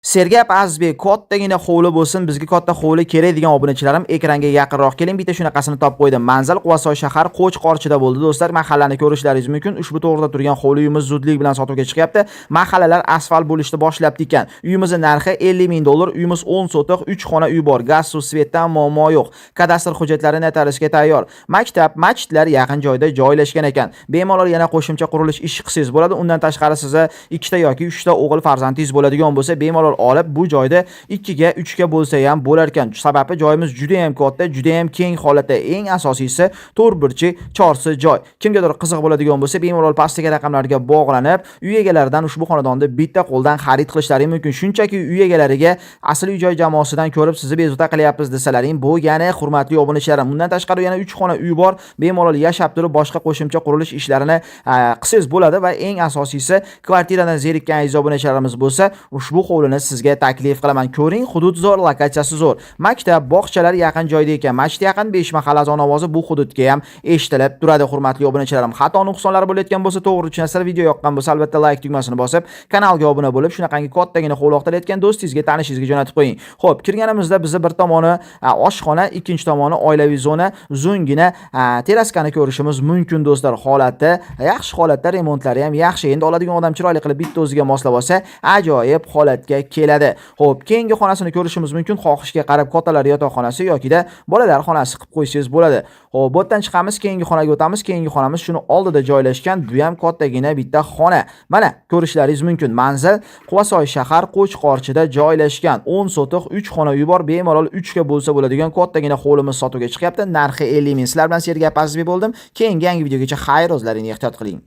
Sergap Azizbek, kattagina hovli bo'lsin, bizga katta hovli kerak degan obunachilarim, ekranga yaqinroq keling, bitta shunaqasini topib qo'ydim. Manzil Quvasoy shahar Qo'chqorchida bo'ldi, do'stlar. Mahallani ko'rishlaringiz mumkin. Ushbu to'g'rida turgan hovli uyimiz zudlik bilan sotuvga chiqyapti. Mahallalar asfalt bo'lishni boshlabdi ekan. Uyimizning narxi 50 ming dollar, uyimiz 10 sotix, 3 xona uy bor. Gaz, suv, свет dan muammo yo'q. Kadastr hujjatlari notariusga tayyor. Maktab, masjidlar yaqin joyda joylashgan ekan. Bemalol yana qo'shimcha qurilish ishi qilsangiz bo'ladi. Undan tashqari sizni ikkita yoki uchta o'g'il farzandingiz bo'ladigan bo'lsa, bemalol olib bu joyda 2 ga 3 ga bo'lsa ham bo'lar ekan. Sababi joyimiz juda ham katta, juda ham keng holatda. Eng asosiysi to'rt burchak chorsi joy. Kimgadir qiziq bo'ladigan bo'lsa, bemalol pastdagi raqamlarga bog'lanib, uy egalaridan ushbu xonadonni bitta qo'ldan xarid qilishlari mumkin. Shunchaki uy egalariga Asl uy joy jamoasidan ko'rib sizni bezovta qilyapmiz desalaring bo'lgani, hurmatli obunachilarim. Undan tashqari yana 3 xona uy bor. Bemalol yashab turib boshqa qo'shimcha qurilish ishlarini qilsangiz bo'ladi va eng asosiysi kvartiradan zerikkan aziz obunachilarimiz bo'lsa, ushbu hovlini sizga taklif qilaman. Ko'ring, hudud zo'r, lokatsiyasi zo'r. Maktab, bog'chalar yaqin joyda ekan. Masjid yaqin, 5 mahalla azon ovozi bu hududga ham eshitilib turadi, hurmatli obunachilarim. Xato nuqsonlar bo'layotgan bo'lsa, to'g'ri tushunasizlar. Video yoqqan bo'lsa, albatta like tugmasini bosib, kanalga obuna bo'lib, shunaqangi kattagina hovli axtarayotgan do'stingizga, tanishingizga jo'natib qo'ying. Xo'p, kirganimizda bizni bir tomoni oshxona, ikkinchi tomoni oilaviy zona, uzungina terraskani ko'rishimiz mumkin, do'stlar. Holati yaxshi holatda, remontlari ham yaxshi. Endi oladigan odam chiroyli qilib bitta o'ziga moslab olsa, ajoyib holatga keladi. Xo'p, keyingi xonasini ko'rishimiz mumkin. Xohishga qarab kattalar yotoqxonasi yokida bolalar xonasi qilib qo'ysangiz bo'ladi. Xo'p, bu yerdan chiqamiz, keyingi xonaga o'tamiz. Keyingi xonamiz shuni oldida joylashgan. Bu ham kattagina bitta xona. Mana, ko'rishlaringiz mumkin. Manzil Quvasoy shahar Qo'chqorchida joylashgan. 10 sotix, 3 xona uy bor. Bemalol 3 ga bo'lsa bo'ladigan kattagina hovlimiz sotuvga chiqyapti. Narxi 50 ming. Sizlar bilan Sergey Azizbek bo'ldim. Keyingi yangi videogacha xayr, o'zlaringni ehtiyot qiling.